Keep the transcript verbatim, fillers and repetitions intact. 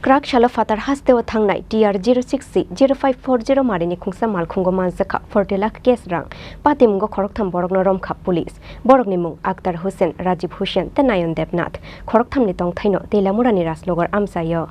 Prak salo phatar hasteo thangnai T R zero six C zero five four zero marini khungsa malkhungo manjakha forty lakh cash rang. Patimungo khoroktham borokno romkha police. Borokni mung Akhtar Hussain, Rajib Hussain tei Nayan Debnath. Khorokthamni tongthaino Teilamurani Rajnagar amchaio.